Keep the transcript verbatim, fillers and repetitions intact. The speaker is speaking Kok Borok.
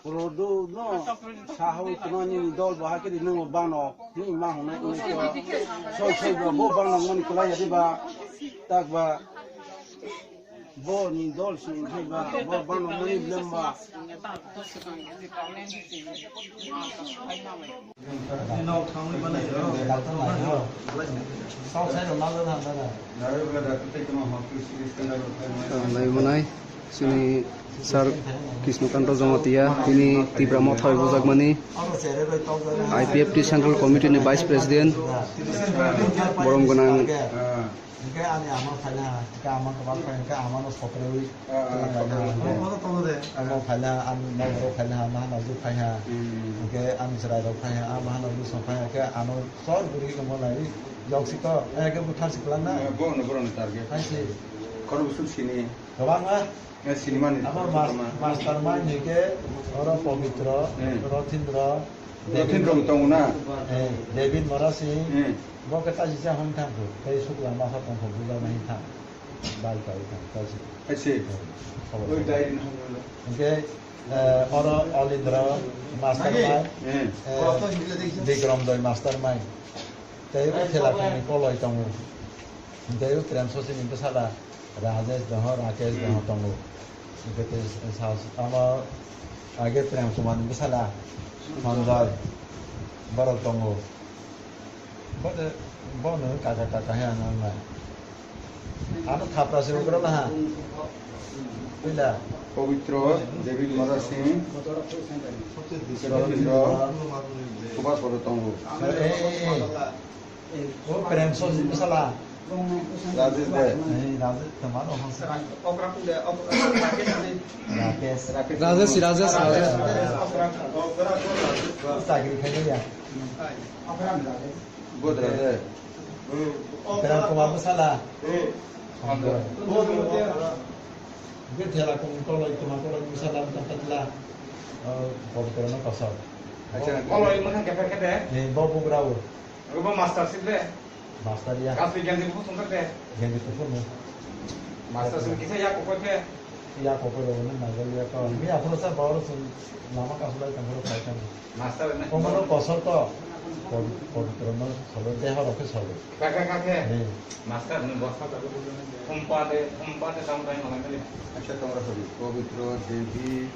Rodo no sahawi kuno ni dol bo hakiri nungo bano ni ma hwnai ni ko. Soi soi bo bo bano mani kulai ya diba. Tak ba bo ni dol si ni ba bo bano mani blem ba. Nai manai, chini Sir Krishnakanta Jamatia, tini Tipra Motha bai bujakmani I P F T Central Committee ni Vice President, borom gwnang. Hingke ani ama phaina, hingke ama kwbang phai, hingke ama no sopreui twlang laina hingke. Ama phaina, ani nokoro phaina, ama hano jwk phai ha. Hingke ani chwrai rok phai ha, ama hano bwsong phai ha, hingke ano sor guri tongma lai, yok siko, eh, hingke buthar si kwlang na. Bo no, bo no target. Hai si. Khoro bwswk sini. Kwbangma. Eh, sinimani. Abo mas-, mastermind ni ke oro Pabitra, Hmm. Rathindra, Rathindra David, tongo na? Eh, David Mora Singh, Hmm. bo ke taji cha hon thang ko, tei sukla masa tong ko buja nahi thang. Bai kai thang, taji. Hai se. Hmm. Oi, dai din hon lo. Hingke, eh, oro Olindra mastermind, Hmm. eh, Bikram Doi mastermind. Tei o thela kani koloi tongo. Tei o Prem Sosi ni bwsala Rajesh doho, Rakesh doho Hmm. tongo. Hingke tei sa-, sa-, amo age Prem Kumar ni bwsala Sanjoy borok tongo. Bo de, bo no kaka kaka he ano nai. Ano thapra se ugra na ha. Pila. Pabitra, David Mora Singh, Rathindra, Subhash borok tongo. Eh, eh, eh. O Prem Sosi ni bwsala. Rajesh de. Eh, Rajesh, tama no hon sa. Okra kule, okra, Rakesh ni. Rakesh. Rajesh, Rajesh, Rajesh. Okra, okra, Rajesh. Chakri khai ya. Okra ni Rajesh. Bodra de. Prem Kumar bwsala. Hmm. Bo, bo, bo. Ge thela kung toloi, tuma toloi bwsala, tang tang tla. Oh, Pabitra no kosor. Acha. Koloi mokang kepher khe de. Eh, bo bugra o. Obo master sip de. Master ya. Kasui genji buku sungkar de. Genji buku no. Master sip kisa ya kokoi de. Ya kokoi lo ne nagal ya ko. Mi aphro sa bawro sun lama kasulai tangro kai tang. Master ne. Komono kosor to. Pabitra no solo deha rokhe solo. Kaka kake. Ni. Master ni bo. Humpa de, humpa de tang dai malai mali. Acha, tongra sabi. Pabitra, Devi,